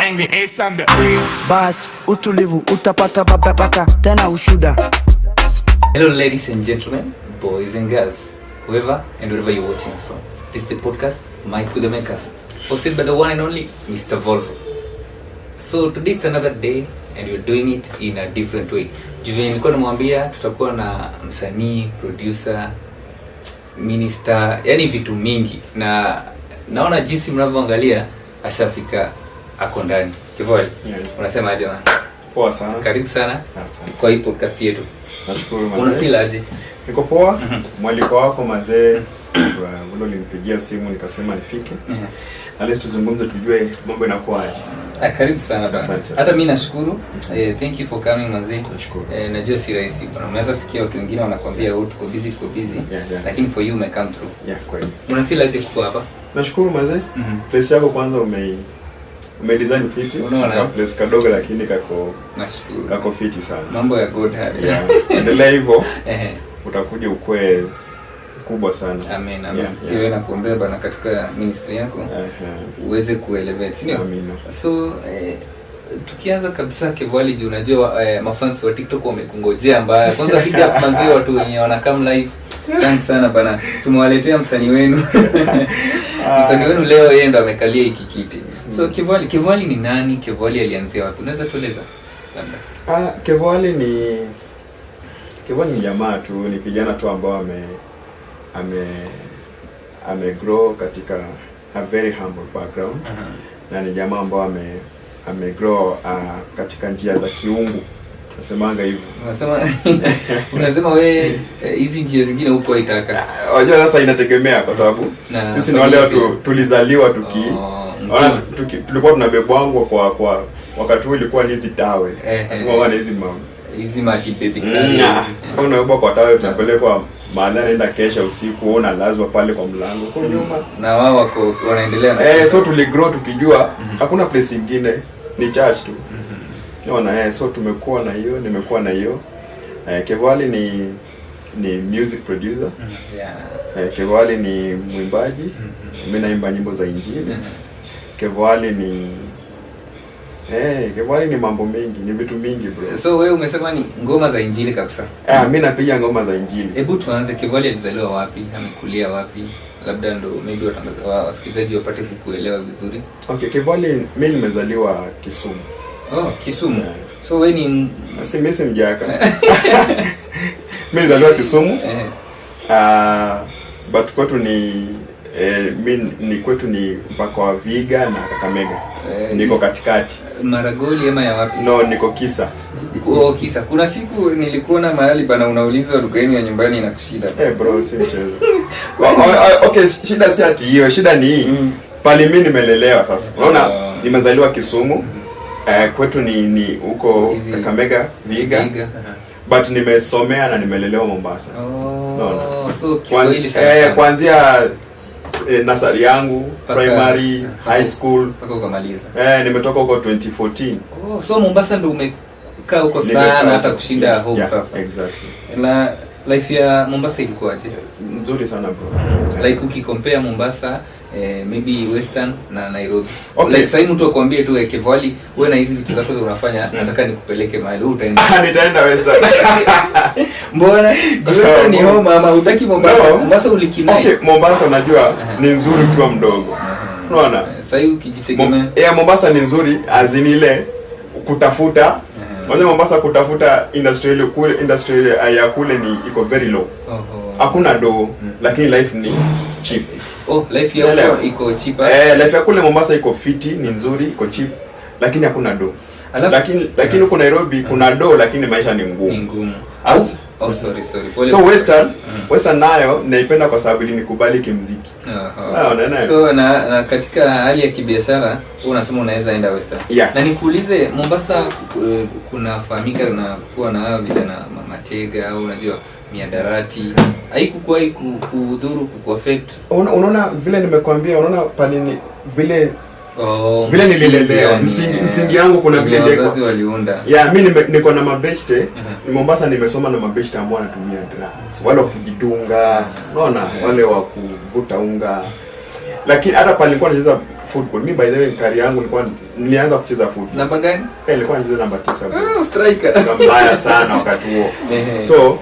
Hang the ace on the Bas, utulivu utapata babaka tena ushuda. Hello, ladies and gentlemen, boys and girls, whoever and wherever you're watching us from. This is the podcast, Mike with the Makers, hosted by the one and only Mr. Volvo. So today is another day and we're doing it in a different way. Juu venye nilikuwa namwambia tutakuwa na msanii, producer, minister, yani vitu mingi, na naona jinsi mnavyoangalia ashafika, ako ndani. Kivoli, Yes. unasema aje, man? Poa sana. Karibu sana Asante. Kwa hii podcast yetu. Nashukuru, mazee. Unafeel aje? Niko poa. Mwaliko wako, mazee, ule ulinipigia simu nikasema nifike. At least tuzungumze tujue mambo inakuwaje. Ah, karibu sana bana. Asante, Hata asante. mi nashukuru. Thank you for coming, manzi. Nashukuru. Najua si rahisi bana. Unaweza fikia watu wengine wanakwambia, "Oh, tuko busy, tuko busy." Yeah. Lakini for you ume come through. Yeah, kweli. Una feel aje kuwa hapa? Nashukuru, mazee. Place yako kwanza ume design fiti. Unaona? Ka place kadogo lakini kako Nashukuru. Kako fiti sana. Mambo ya God haya. Yeah. Endelea hivyo, utakuja ukue kubwa sana. Amen, amen. Yeah. Pia wewe nakuombea bana katika ministry yako uweze kuelevate, si ndio? Amina. So tukianza kabisa, Kevwali, juu unajua mafans wa TikTok wamekungojea mbaya. Kwanza big up, manzi, watu wenye wana come live. Thanks sana bana. Tumewaletea msanii wenu. Msanii wenu leo yeye ndo amekalia hiki kiti. So Kevwali, Kevwali ni nani? Kevwali alianzia wapi? Unaweza tueleza? Labda. Ah, Kevwali ni jamaa tu, ni kijana tu ambao ame grow katika a very humble background na ni jamaa ambao ame grow katika njia za kiungu, nasemanga hivyo. Unasema we hizi njia zingine huko haitaka. Unajua sasa inategemea kwa sababu Na sisi ni wale watu familia. Tulizaliwa tuki Oh, ona, mkiwa. tulikuwa tunabebwangwa kwa wakati huo ilikuwa ni hizi tawe. Hatukuwa na hizi ma Hizi maki baby carriers. Kwa unabebwa kwa tawe, tunapelekwa mahali, anaenda kesha usiku, wewe unalazwa pale kwa mlango kwa nyuma. Na wao wako wanaendelea na So tuligrow tukijua hakuna place ingine, ni church tu. Unaona, so tumekuwa na hiyo, nimekuwa na hiyo. Kevwali ni music producer. Kevwali ni mwimbaji. Mimi naimba nyimbo za Injili. Kevwali ni mambo mengi, ni vitu mingi, bro. So wewe umesema ni ngoma za Injili kabisa. Mimi napiga ngoma za Injili. Hebu tuanze, Kevwali alizaliwa wapi? Amekulia wapi? Labda ndo maybe wasikilizaji wapate kukuelewa vizuri. Okay, Kevwali, mimi nimezaliwa Kisumu. Oh, Kisumu. Yeah. So wewe ni Si mimi si Mjaka. Mimi nilizaliwa Kisumu. But kwetu ni mi ni kwetu ni mpaka wa Vihiga na Kakamega. Niko katikati. Maragoli ama ya wapi? No, niko Kisa. Oh, Kisa. Kuna siku nilikuona mahali bana unaulizwa lugha yenu ya nyumbani na kushinda. Eh, bro, si mchezo. Okay, shida si ati hiyo, shida ni hii. Pale mimi nimelelewa sasa. Unaona, nimezaliwa Kisumu. Kwetu ni huko Kakamega, Vihiga. Vihiga. But nimesomea na nimelelewa Mombasa. Oh, Unaona? so Kiswahili sana sana. Kuanzia nursery yangu, primary, high school. Mpaka ukamaliza. Nimetoka huko 2014. Oh, so Mombasa ndo umekaa huko Nimekaa sana hata huko. kushinda Yeah, home yeah, sasa. Exactly. Na life ya Mombasa ilikuwaje? Nzuri sana, bro. Like ukicompare Mombasa, maybe Western na Nairobi. Okay. Like sasa mtu akwambie tu, "Kevwali, wewe na hizi vitu zako za unafanya, nataka nikupeleke mahali." Wewe utaenda? Nitaenda Western. Mbona? Kwa Juu Western ni sababu- home ama hutaki Mombasa? No. Mombasa ulikinai. Okay, Mombasa unajua ni nzuri ukiwa mdogo. Unaona? Sasa hii ukijitegemea. Yeah, Mombasa ni nzuri as in ile kutafuta. Unajua Mombasa kutafuta industry ile kule, industry ile ya kule ni iko very low. Oho. Hakuna do, lakini life ni cheap. Oh, life ya Unaelewa? huko iko cheaper. Eh, life ya kule Mombasa iko fiti, ni nzuri, iko cheap, lakini hakuna do. Lakini huko Nairobi kuna do lakini maisha ni Ni ngumu. ngumu. Oh, sorry, sorry. Pole. So Western nayo naipenda kwa sababu ilinikubali kimziki. Aha. Ah, unaona? So na katika hali ya kibiashara wewe unasema unaweza enda Western. Yeah. Na nikuulize, Mombasa kunafahamika na kukuwa na hawa vijana matega au unajua mihadarati. Haikukuwahi kudhuru, kukuaffect? Unaona vile nimekuambia, unaona pale ni vile Oh, vile msingi nililelewa, yani, msingi yangu kuna vile wenye ndeko. Wazazi waliunda. Yeah, mi niko na mabeshte Mombasa, nimesoma na mabeshte ambao wanatumia drugs, wale wa kujidunga, unaona, wale wa kuvuta unga, lakini hata pale nilikuwa nacheza football. Mi by the way, career yangu nilianza kucheza football. Namba gani? Eh, nilikuwa nacheza namba 9, bro. Oh, striker. Nilikuwa mbaya sana wakati huo. So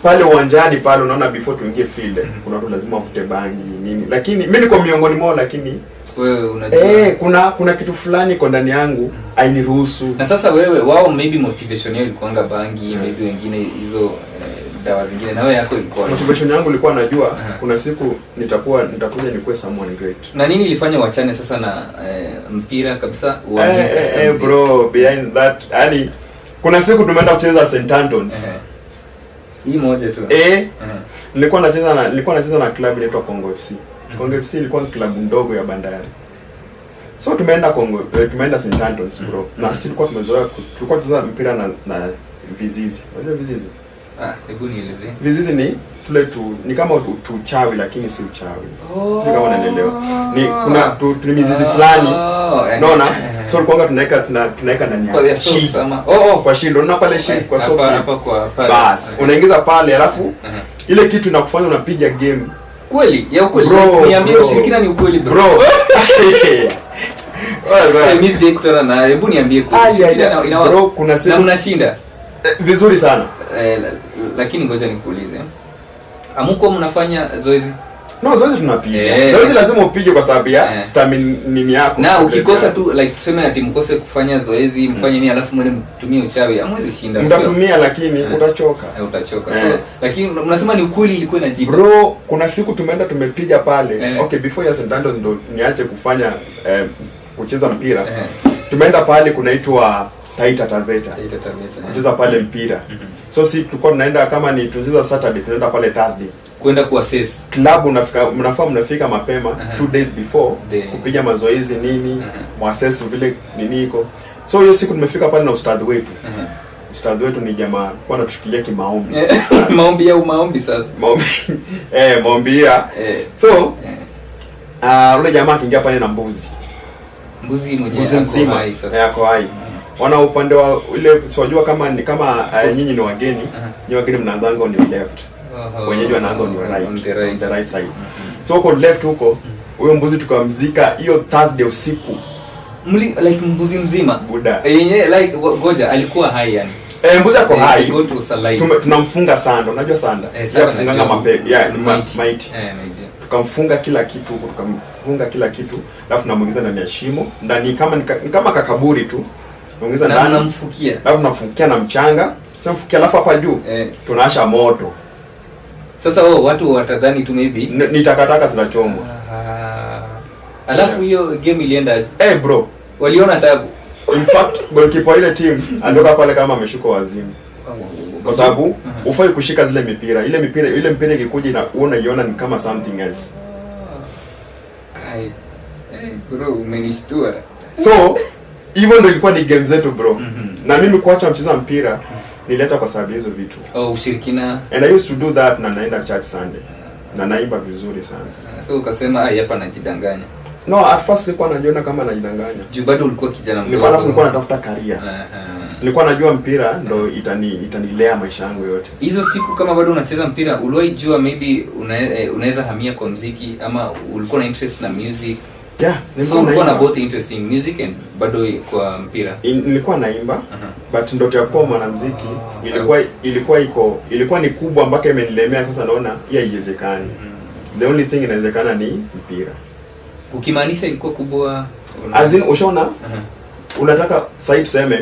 pale uwanjani pale, unaona, before tuingie field, kuna watu lazima wavute bangi nini, lakini mi niko miongoni mwao, lakini Wewe unajua. Eh, kuna kitu fulani iko ndani yangu hainiruhusu. Na sasa wewe, wao maybe motivation yao ilikuanga bangi, maybe wengine hizo dawa zingine, na wewe yako ilikuwa Motivation yangu ilikuwa najua kuna siku nitakuja nikuwe someone great. Na nini ilifanya wachane sasa na mpira kabisa, uhamie katika muziki? Bro, behind that, yani kuna siku tumeenda kucheza St Anthony's. Hii moja tu. Nilikuwa nacheza na club inaitwa Congo FC. Congo FC ilikuwa ni club ndogo ya Bandari. So tumeenda Congo, tumeenda St Anthony's, bro. Na sisi tulikuwa tumezoea tulikuwa tunacheza mpira na vizizi. Unajua vizizi? Ah, hebu nielezee. Vizizi ni tule tu ni kama tuchawi lakini si uchawi. Oh. Sijui kama unanielewa. Ni kuna tu mizizi fulani. Oh, Unaona? So tulikuwa tunaweka ndani Kwa ya ya socks shield. ama oh. Kwa shield. Unaona pale shield kwa Hapa socks. hapa kwa pale. Bas, unaingiza pale alafu ile kitu inakufanya unapiga game. Kweli, ya ukweli. Bro, Niambie, bro. ushirikina ni ukweli, bro? Bro. Mimi sijai kutana na, hebu niambie kweli. Ai, ai, Ushirikina ai. Bro, kuna na mnashinda. Vizuri sana. Lakini ngoja nikuulize. Amuko mnafanya zoezi? No, zoezi tunapiga. Zoezi lazima upige kwa sababu ya stamina nini yako. Na ukikosa yako. tu, like tuseme ati mkose kufanya zoezi, mfanye nini, alafu mwende mtumie uchawi, hamwezi shinda. Sio? Mtatumia lakini utachoka. Utachoka. So, lakini mnasema ni ukweli ilikuwa inajibu. Bro, kuna siku tumeenda tumepiga pale. Okay, before ya St. Anthony's ndo niache kufanya kucheza mpira. Tumeenda pale kunaitwa Taita Taveta. Taita Taveta. Kucheza pale mpira. So si tulikuwa tunaenda, kama ni tunacheza Saturday, tunaenda pale Thursday. Kwenda kuassess. Club unafika, mnafaa mnafika mapema 2 days before kupiga mazoezi nini, muassess vile nini iko. So hiyo siku tumefika pale na ustadhi wetu. Ustadhi wetu ni jamaa alikuwa anatushikilia kimaombi. Maombi au maombi sasa. Maombi, maombi ya so ule jamaa akiingia pale na mbuzi. Mbuzi mwenyewe Mbuzi ako mzima. hai sasa. Ako hai. Wana upande wa ile, siwajua kama ni kama nyinyi ni wageni, nyinyi wageni mnaanzanga on your left. Wenyeji wanaanza on your right, On the right. on the right side. So huko left huko, huyo mbuzi tukamzika hiyo Thursday usiku. Mli, like mbuzi mzima. Buda. Yenye like ngoja, alikuwa hai yani. Eh, mbuzi ako hai. The goat was alive. Tunamfunga sanda, unajua sanda? Sanda Ya kufunganga najua. mape, ya ni Maiti. maiti. Najua. Tukamfunga kila kitu huko, tukamfunga kila kitu, alafu tunamuingiza ndani ya shimo, ndani kama ni kama kakaburi tu. Tunaingiza Na ndani. mnamfukia. Alafu tunamfukia na mchanga. Tunamfukia alafu hapa juu tunawasha moto. Sasa wao watu watadhani tu maybe Ni takataka zinachomwa. Ah. Alafu hiyo game ilienda aje? Eh, bro. Waliona tabu. In fact, goalkeeper wa ile team alitoka pale kama ameshuka wazimu. Kwa sababu ufai kushika zile mipira. Ile mpira ikikuja ina unaiona ni kama something else. Kai. Bro, umenishtua. So hivyo ndio ilikuwa ni game zetu, bro. Na mimi kuacha mcheza mpira niliacha kwa sababu ya hizo vitu. Oh, ushirikina. And I used to do that na naenda church Sunday. Na naimba vizuri sana. So ukasema, "Ai, hapa najidanganya." No, at first nilikuwa najiona kama najidanganya. Juu bado ulikuwa kijana mdogo. Nilikuwa, alafu nilikuwa natafuta career. Nilikuwa najua mpira ndo itanilea maisha yangu yote. Hizo siku kama bado unacheza mpira, uliwahi jua maybe unaweza hamia kwa mziki ama ulikuwa na interest na music? Yeah, So nilikuwa ulikuwa na naimba. both interest in music and bado kwa mpira. Nilikuwa naimba but ndoto ya kuwa mwanamuziki ilikuwa iko ilikuwa ni kubwa mpaka imenilemea. Sasa naona hii haiwezekani. The only thing inawezekana ni mpira. Ukimaanisha ilikuwa kubwa As in, ushaona unataka sasa tuseme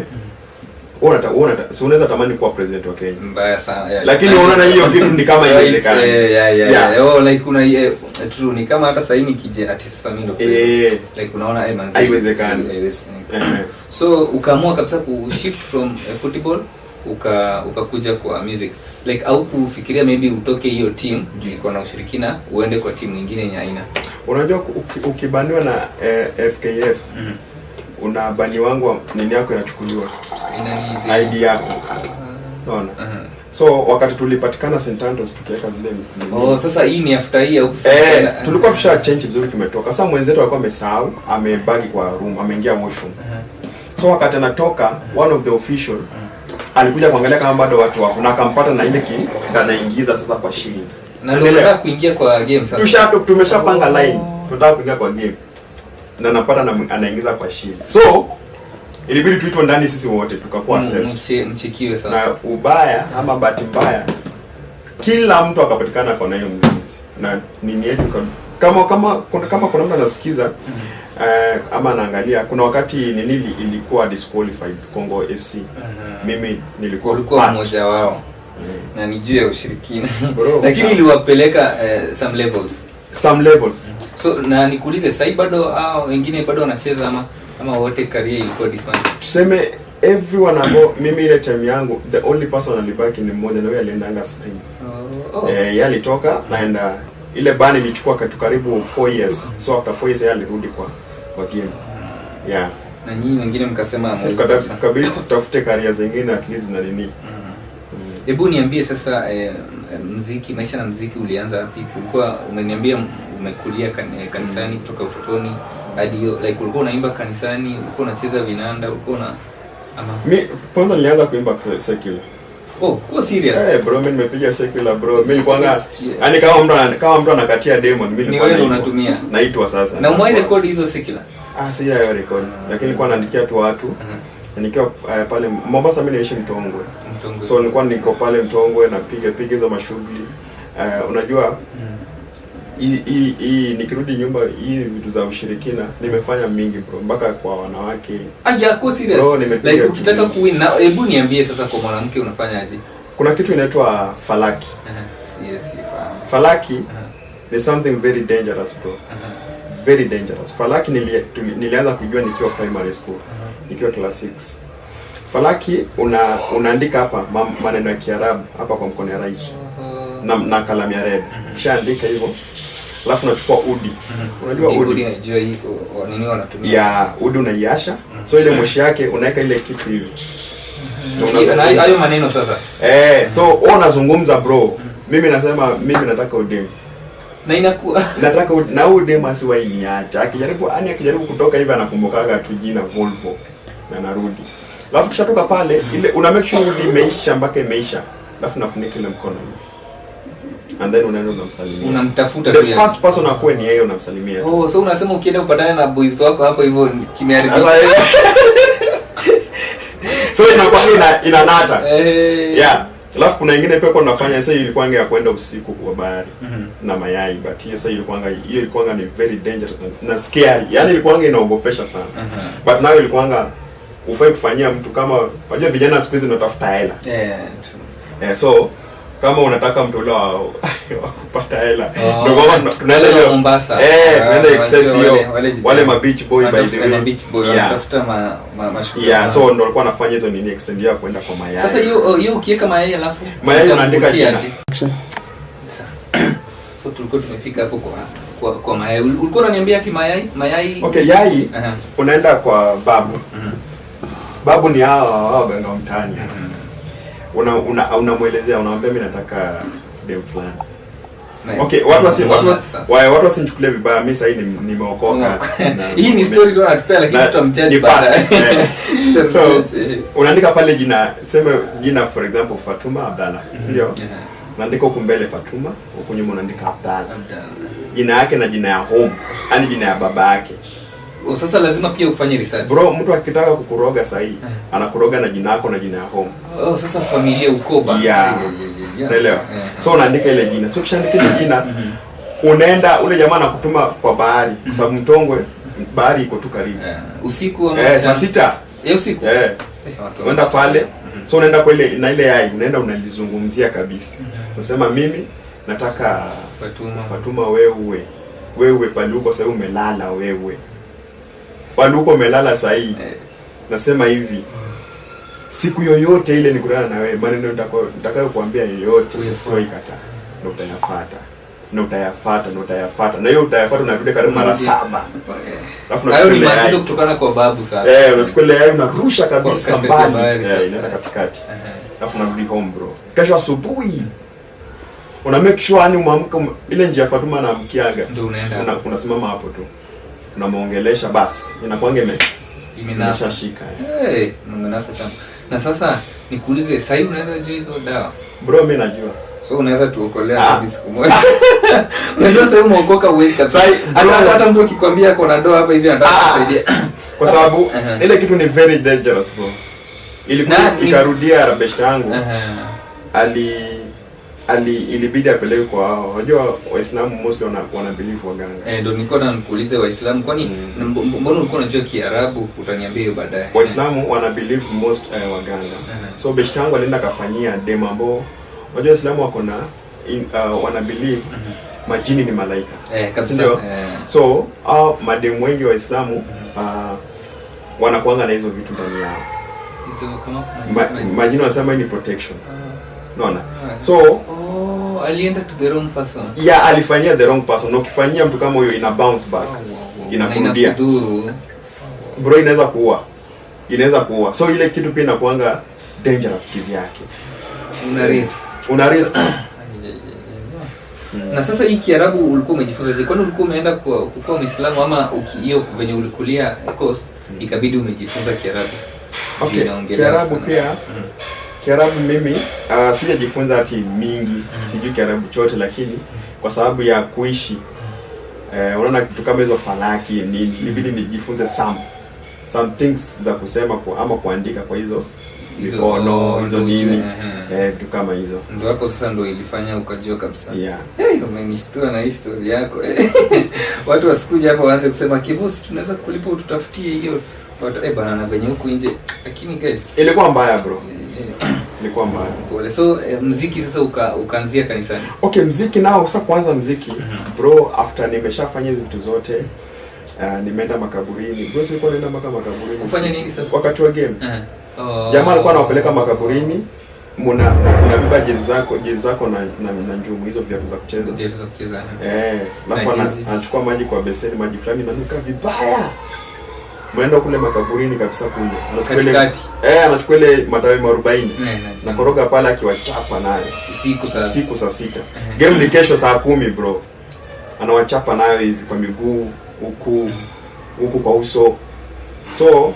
wewe unataka, si unaweza tamani kuwa president wa Kenya? Mbaya sana, yeah. Lakini unaona hiyo kitu ni kama haiwezekani. Yeah. Oh, like una true, ni kama hata sasa nikije ati sasa mimi ndo president. Like unaona, manzi, Haiwezekani. Haiwezekani. So ukaamua kabisa ku shift from football, ukakuja kwa music, like au kufikiria maybe utoke hiyo team juu iko na ushirikina, uende kwa timu nyingine yenye aina? Unajua ukibaniwa na FKF, unabaniwangwa, nini yako inachukuliwa, Inani ID yako, unaona? So wakati tulipatikana St Andrews tukiweka zile nini. Oh, sasa hii ni after hii au Tulikuwa tusha change vizuri, tumetoka. Sasa mwenzetu alikuwa amesahau, amebaki kwa room, ameingia washroom. So wakati anatoka, one of the official alikuja kuangalia kama bado watu wako na akampata na ile ki anaingiza sasa kwa shield. Na ndio unataka kuingia kwa game sasa. Tumeshapanga line. Tunataka kuingia kwa game. Na napata anaingiza kwa shield. So ilibidi tuitwe ndani sisi wote tukakuwa assessed. Mchekiwe sasa. Na ubaya ama bahati mbaya, kila mtu akapatikana kwa na hiyo mzizi na nini yetu kama kuna mtu anasikiza ama anaangalia, kuna wakati nini ilikuwa disqualified Congo FC. Mimi nilikuwa Ulikuwa part. Mmoja wao na ni juu ya ushirikina, Bro, lakini iliwapeleka some levels. Some levels. So na nikuulize, sahii bado hao wengine bado wanacheza ama wote career ilikuwa dismantled? Tuseme everyone ambao mimi ile time yangu, the only person alibaki ni mmoja, na huyo aliendanga Spain. Oh. Eh, yeye alitoka naenda ile ban ilichukua katu karibu 4 years, so after 4 years yeye alirudi kwa game, yeah. Na nyinyi wengine mkasema Sisi hamwezi kabisa. Tukabidi tutafute career zingine at least na nini. Hebu niambie sasa, mziki, maisha na mziki ulianza wapi? Ulikuwa umeniambia umekulia kanisani kutoka utotoni hadi hiyo, like ulikuwa unaimba kanisani, ulikuwa unacheza vinanda, ulikuwa una ama? Mi kwanza nilianza kuimba secular. Oh, kuwa serious? Eh bro, mimi nimepiga secular, bro. Mimi nilikuwa Sikia. yani kama mtu anakatia demon, mimi Ni nilikuwa wewe naitwa. unatumia. Naitwa sasa. Na umewahi rekodi hizo secular? Ah, sija record. Lakini nilikuwa naandikia tu watu. Nikiwa pale Mombasa, mimi naishi Mtongwe. Mtongwe. So nilikuwa niko pale Mtongwe napiga piga hizo mashughuli. Unajua hii nikirudi nyumba, hii vitu za ushirikina nimefanya mingi, bro, mpaka kwa wanawake. Aya, kuwa serious. Bro, nimepiga Like vitu ukitaka mingi. kuwin na hebu niambie sasa, kwa mwanamke unafanyaje? Kuna kitu inaitwa falaki. Si sifahamu. Falaki ni something very dangerous, bro. Very dangerous. Falaki nilianza kujua nikiwa primary school, nikiwa class 6. Falaki unaandika hapa maneno ya Kiarabu hapa kwa mkono ya right na kalamu ya red. Kishaandika hivyo, alafu unachukua udi. Unajua Udi, udi? udi najua hii nini wanatumia. Ya udi unaiasha, so ile moshi yake unaweka ile kitu hivi. Na Na hayo maneno sasa. Eh, so wewe unazungumza, bro. Mimi nasema mimi nataka udem. Na inakuwa Nataka na udem asiwahi niacha. Akijaribu, yani akijaribu kutoka hivi, anakumbukaga tu jina Volvo na narudi. Alafu kishatoka pale ile una make sure udi imeisha mpaka imeisha. Alafu nafunika ile mkono hivi. And then unaenda unamsalimia. Unamtafuta The tu yani. first person akuwe ni yeye, unamsalimia. Oh, so unasema ukienda upatane na boys wako hapo hivyo kimeharibika. So inakuwa inanata. Yeah. Alafu kuna ingine pia kwa unafanya sasa, ilikuwa ya kwenda usiku kwa bahari na mayai, but hiyo sasa ilikuwanga ni very dangerous na scary. Yaani ilikuwanga inaogopesha sana. But nayo ilikuwanga ufai kufanyia mtu kama, unajua vijana siku hizi wanatafuta hela. Yeah, true. Eh, so kama unataka mtu ule wa kupata hela, Oh. ndio kama tunaenda Wale wa hiyo Mombasa. Eh, tunaenda Ah, excess wale- hiyo wale vijana. wale ma beach boy, by the Wanatafuta way. ma beach boy, wanatafuta ma mashughuli. Yeah, so ndio walikuwa wanafanya hizo nini, extend ya kwenda kwa mayai. Sasa hiyo hiyo ukiweka mayai alafu Mayai unaandika utamvutia jina. aje? Sasa, so tulikuwa tumefika hapo kwa mayai. Ulikuwa unaniambia ati mayai mayai. Okay, yai unaenda kwa babu. Babu ni hawa waganga wa mtaani. Una unamwelezea, unamwambia mimi nataka dem fulani. Okay, Sasa. watu wasinichukulie vibaya, mimi sasa nimeokoka. Hii ni story tu anatupea, lakini tutamjudge Ni past, baadaye. eh. Tutamjudge, eh. So unaandika pale jina, sema jina, for example Fatuma Abdalla, si ndio? Yeah. Unaandika huku mbele Fatuma, huku nyuma unaandika Abdalla. Abdalla. Jina yake na jina ya home, yaani jina ya baba yake. Oh, sasa lazima pia ufanye research. Bro, mtu akitaka kukuroga sahii anakuroga na jina yako na jina ya home. Oh, sasa familia, ukoba. Yeah. Yeah. Unaelewa? Yeah. So unaandika ile jina. So ukishaandika ile jina, unaenda, ule jamaa anakutuma kwa bahari kwa sababu Mtongwe bahari iko tu karibu. Yeah. Usiku ama Eh, mchana? saa 6. Usiku. Eh, Watu unaenda pale. So unaenda kwa ile na ile yai, unaenda unalizungumzia kabisa. Unasema mimi nataka Fatuma. Fatuma, wewe. Wewe pale uko sasa umelala wewe. Pale uko umelala sasa hii. Nasema hivi, siku yoyote ile nikutana na wewe, maneno nitakayokuambia yoyote Uyafuate. usiwahi kataa, na utayafuata na utayafuata na utayafuata, na hiyo utayafuata unarudia karibu mara Unarudia. 7. Alafu Hayo ni unachukua ile maagizo yai. kutokana kwa babu sasa. Eh, unachukua ile yai unarusha kabisa Kwa katikati ya mbali. bahari Eh, sasa. inaenda katikati. Alafu unarudi home, bro. Kesho asubuhi una make sure yani umeamka ile njia Fatuma anaamkiaga. Ndio unaenda. Unasimama hapo tu. Unamuongelesha, basi. Inakuanga Imenasa. imeshashika. Hey, imenasa chama. Na sasa nikuulize, sasa hivi unaweza jua hizo dawa? Bro, mimi najua. So unaweza tuokolea Ah. maybe siku moja. Unaweza sasa umeokoka, uwezi kabisa. Bro. Hata mtu akikwambia ako na doa hapa hivi anataka Ah. kusaidia. Kwa sababu ile kitu ni very dangerous, bro. Ilikuwa ikarudia beshte yangu. Ali ilibidi apeleke kwa hao. Unajua Waislamu mostly wana believe waganga. Eh, ndio nilikuwa na nikuulize Waislamu, kwani mbona ulikuwa unajua Kiarabu? Utaniambia hiyo baadaye. Waislamu wana believe most waganga. So beshte yangu alienda akafanyia dem ambao, unajua Waislamu wako na wana believe majini ni malaika. Eh, kabisa. Ndio. So au mademu wengi Waislamu wanakuanga na hizo vitu ndani yao. Hizo kama Majini wanasema hii ni protection. Unaona? Ah. So Oh, alienda to the wrong person. Yeah, alifanyia the wrong person. Na ukifanyia mtu kama huyo, ina bounce back. Oh, wow. Inakurudia. Na inakudhuru. Bro, inaweza kuua. Inaweza kuua. So ile kitu pia inakuanga dangerous kivyake. Una risk. Una risk. Na sasa hii Kiarabu ulikuwa umejifunza je? Kwani ulikuwa umeenda kwa kukuwa Muislamu ama hiyo venye ulikulia Coast ikabidi umejifunza Kiarabu? Juu Okay, inaongelewa Kiarabu sana. pia. Kiarabu mimi sijajifunza ati mingi, sijui Kiarabu chote, lakini kwa sababu ya kuishi, unaona kitu kama hizo falaki nini, ilibidi nijifunze some things za kusema kwa, ama kuandika kwa hizo Hizo- mikono oh, hizo ndio ujue, nini, vitu kama hizo. Ndio hapo sasa ndio ilifanya ukajua kabisa. Yeah. Hey, umenishtua na history yako. Watu wasikuja hapa waanze kusema, "Kivusi, tunaweza kulipa ututafutie hiyo." Watu, bana, na venye huku nje. Lakini guys, Ilikuwa mbaya, bro, ilikuwa mbaya. Pole. So mziki sasa ukaanzia kanisani. Okay, mziki nao sasa, kwanza mziki, bro, after nimeshafanya hizi vitu zote, nimeenda makaburini, bro. Sikuwa naenda mpaka makaburini. Kufanya nini sasa? Wakati wa game. Oh. Jamaa alikuwa anawapeleka makaburini, muna unabeba jezi zako na njumu, hizo viatu za kucheza. Ndio sasa kucheza. Eh, alafu Na jezi. anachukua maji kwa beseni, maji fulani inanuka vibaya. Mwenda kule makaburini kabisa kule. Anachukua ile Katikati. Eh, anachukua ile matawi 40. Na Nakoroga pale akiwachapa nayo. Usiku sasa. Usiku saa 6. Game ni kesho saa 10, bro. Anawachapa nayo hivi kwa miguu, huku huku kwa uso. So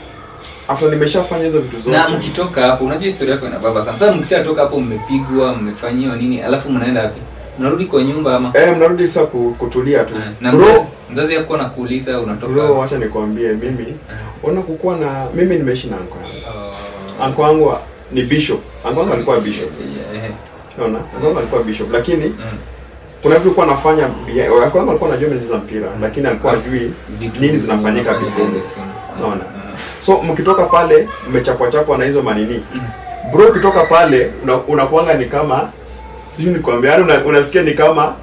after nimeshafanya hizo vitu zote. Na mkitoka hapo, unajua historia yako ina baba sana. Sasa mkishatoka hapo, mmepigwa, mmefanyiwa nini, alafu mnaenda wapi? Mnarudi kwa nyumba ama? Eh, mnarudi sasa kutulia tu. Na Bro, mzazi hakuwa nakuuliza unatoka? Bro, wacha nikwambie mimi. Ona, kukuwa na mimi nimeishi na anko yangu. Oh. Anko yangu ni bishop. Anko yangu alikuwa bishop. Yeah. Unaona? Anko yangu alikuwa bishop, lakini kuna vitu alikuwa anafanya anko yangu alikuwa anajua mimi nacheza mpira, lakini alikuwa ajui Vitu nini zinafanyika zinafanya behind. behind the scenes. Unaona? So mkitoka pale mmechapwa chapwa na hizo manini. Bro, ukitoka pale unakuanga ni kama, sijui nikwambia, yaani unasikia ni kama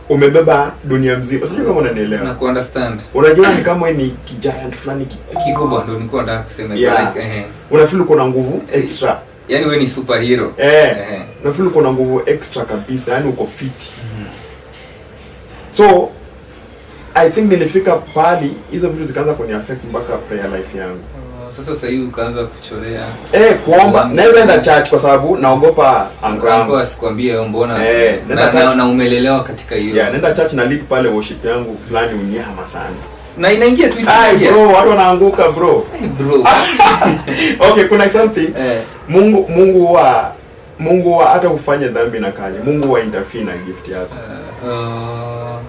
umebeba dunia mzima. Sijui kama unanielewa. Na kuunderstand. Unajua ni kama wewe ni kigiant fulani kikubwa. Kikubwa ndio nilikuwa nataka kusema, Yeah. like, Unafeel uko na nguvu extra. Yaani wewe ni superhero. Eh, unafeel uko na nguvu extra kabisa, yani uko fit. So I think nilifika pali hizo vitu zikaanza kuni affect mpaka prayer life yangu. Oh, sasa sasa hivi ukaanza kuchorea. Eh, kuomba, naweza enda church kwa sababu naogopa anko yangu. Anko asikwambie mbona Eh, nenda church. na umelelewa katika hiyo. Yeah, nenda church na lead pale worship yangu fulani unyama sana. Na inaingia tu, Ai inaingia. bro, watu wanaanguka, bro. Hey, bro. Okay, kuna something. Mungu huwa hata ufanye dhambi na kale, Mungu huwa interfere na gift yako.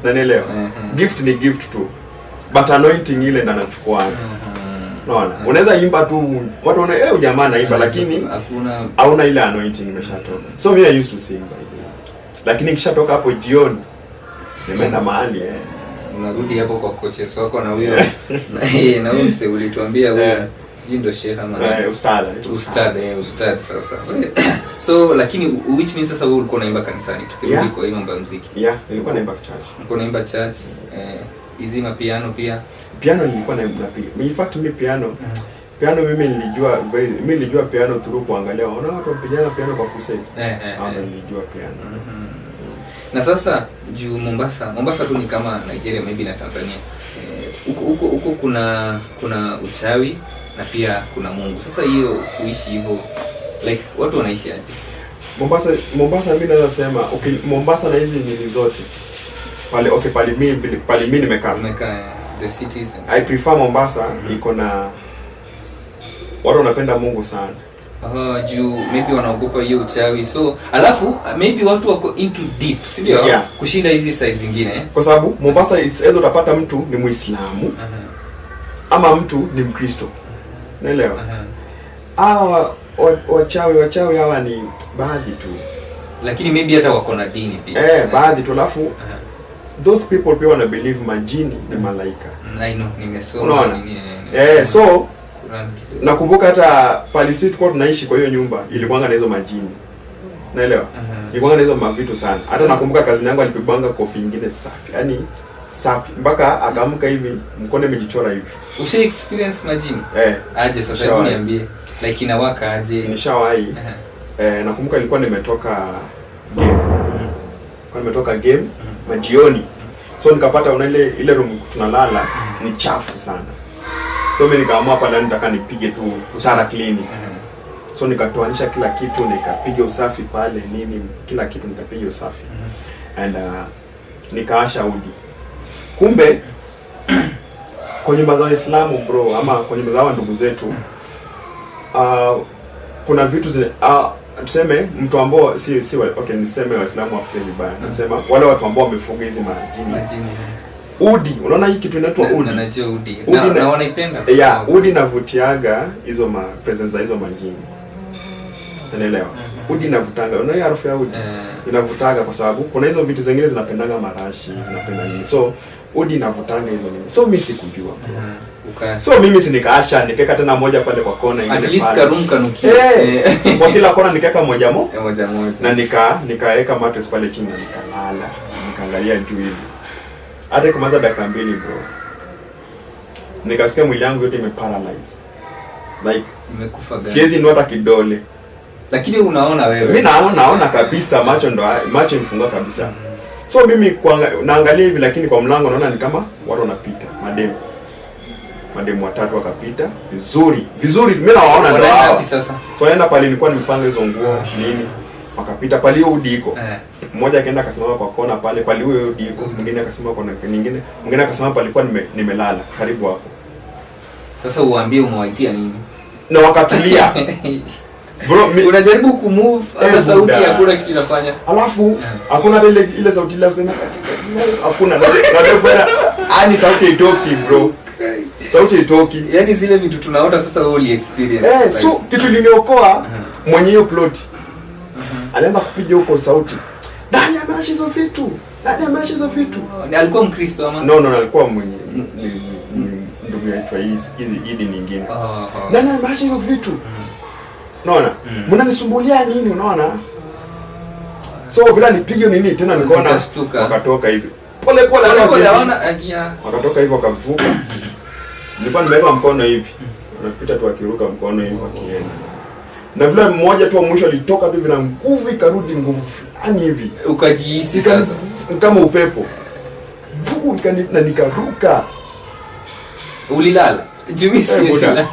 Unanielewa? Mhm. Gift ni gift tu. But anointing ile ndo anachukua. Unaona? Unaweza imba tu, watu wana jamaa anaimba, lakini hakuna hauna ile anointing, imeshatoka. So me, I used to sing by the way. Lakini nikishatoka hapo jioni, nimeenda mahali Unarudi hapo kwa coaches wako na huyo na huyo mse ulituambia huyo, sijui ndo shehe ama nani. Eh, ustadh. Ustad, ustad sasa. So lakini which means sasa wewe ulikuwa unaimba kanisani, tukirudi kwa hii mambo ya muziki? Yeah, nilikuwa naimba church. Ulikuwa unaimba church, hizi mapiano pia? Piano nilikuwa napiga. In fact mimi piano mimi nilijua mimi nilijua piano through kuangalia. Unaona watu wapigana piano kwa crusade. Hapo nilijua piano. Na sasa juu Mombasa tu ni kama Nigeria maybe na Tanzania, huko huko huko kuna uchawi na pia kuna Mungu. Sasa hiyo kuishi hivyo, like watu wanaishi aje? Mombasa mimi naweza sema, okay, Mombasa na hizi nini zote. Pale, okay, pale mimi nimekaa. Umekaa, the cities I prefer Mombasa, iko na watu wanapenda Mungu sana. Juu maybe wanaogopa hiyo uchawi, so alafu maybe watu wako into deep, si ndio? Yeah. Kushinda hizi side zingine. Kwa sababu Mombasa is either utapata mtu ni Muislamu ama mtu ni Mkristo, naelewa. Hawa wachawi hawa ni baadhi tu. Lakini maybe hata wako na dini pia. Eh, baadhi tu. Alafu those people pia wana believe majini ni malaika. I know, nimesoma Unaona? nini, eh, Eh, so Quran kidogo. Nakumbuka hata pali sisi tulikuwa tunaishi kwa hiyo nyumba ilikuwanga na hizo majini, naelewa. Ilikuwanga na hizo mavitu sana. Hata nakumbuka cousin yangu alipigwanga kofi ingine safi, yaani safi mpaka akaamka hivi mkono imejichora hivi. Usha experience majini? Eh. Aje sasa, hebu Nishawahi. niambie, like inawaka aje? Nishawahi. Eh, nakumbuka ilikuwa nimetoka game, kwa nimetoka game majioni, so nikapata una ile room tunalala ni chafu sana, so mimi nikaamua hapa ndani nataka nipige tu thorough cleaning. So nikatoanisha kila kitu, nikapiga usafi pale, nini, kila kitu nikapiga usafi and nikaasha udi. Kumbe kwa nyumba za Waislamu, bro, ama kwa nyumba za hawa ndugu zetu, kuna vitu zile, tuseme mtu ambao si okay, niseme Waislamu wafikiri vibaya, nasema wale watu ambao wamefuga hizi majini. Majini. Udi, unaona hii kitu inaitwa udi. Na najua udi. Udi Na, na wanaipenda. Yeah, udi inavutiaga hizo ma presence za hizo majini, unaelewa? Udi inavutanga, unaona hiyo harufu ya udi? Eh. Inavutaga kwa sababu kuna hizo vitu zingine zinapendanga marashi, zinapenda nini, so udi inavutanga hizo nini. So mi sikujua, bro. So mimi si nikaasha, nikaweka tena moja pale kwa kona ingine At least pale. Karoom kanukia. Eh, kwa kila kona nikaweka moja mo Eh, moja moja. Na nikaweka mattress pale chini na nikalala, nikaangalia juu hivi. Hata kumaliza dakika 2, bro, nikasikia mwili yangu yote imeparalyze, like Imekufa gani? siwezi inua hata kidole. Lakini unaona wewe. Mi naona, naona kabisa, macho ndo macho imefunga kabisa. So mimi naangalia hivi, lakini kwa mlango naona ni kama watu wanapita, mademu watatu wakapita vizuri vizuri, mi nawaona ndo Wanaenda hawa. wapi sasa? So wanaenda pale nilikuwa nimepanga hizo nguo nini, wakapita pale hiyo udi iko. Mmoja akaenda akasimama kwa kona pale pale huyo udi iko, mwingine akasimama kona nyingine, mwingine akasimama palikuwa nimelala karibu hapo. Sasa uambie umewaitia nini? Na wakatulia, bro, Unajaribu kumove hata Eh, sauti buda. hakuna kitu inafanya. Alafu hakuna hata ile sauti ile kusema katika jina la Yesu, hakuna. Na yani sauti itoki, bro, sauti itoki. Yaani zile vitu tunaota sasa wewe uli experience. Eh, so kitu iliniokoa, mwenye hiyo plot alianza kupiga huko sauti, "Nani ameasha hizo vitu? Nani ameasha hizo vitu?" Ni alikuwa Mkristo ama? No, alikuwa mwenye ni ndugu yaitwa hizi hizi idi nyingine. Oh. "Nani ameasha hizo vitu? Unaona, mnanisumbulia nini?" Unaona? So vile alipiga nini tena, nikaona Zikashtuka. wakatoka hivi pole pole. Pole Hata pole hawana. Wakatoka hivi wakavuka. Nilikuwa nimeweka mkono hivi, wanapita tu wakiruka mkono hivi wakienda, na vile mmoja tu wa mwisho alitoka tu hivi na nguvu, ikarudi nguvu fulani hivi. Ukajihisi sasa. Kama upepo. Vuku, na nikaruka. Ulilala? Juu mimi Eh, siwezi buda. lala.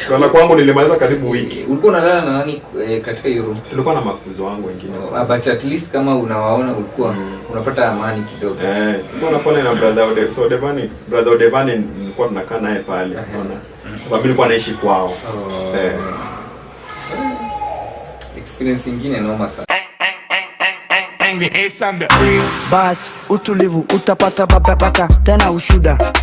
Kulala kwangu nilimaliza karibu wiki. Ulikuwa unalala na nani katika hiyo room? Tulikuwa na makuzo wangu wengine. Oh, but at least kama unawaona ulikuwa unapata amani kidogo. Eh, tulikuwa na pale na brother Ode, so Odevani, brother Odevani nilikuwa tunakaa naye pale, unaona? Kwa sababu nilikuwa naishi kwao. Oh. Eh. Experience ingine noma sana. Bas, utulivu utapata bababaka tena ushuda.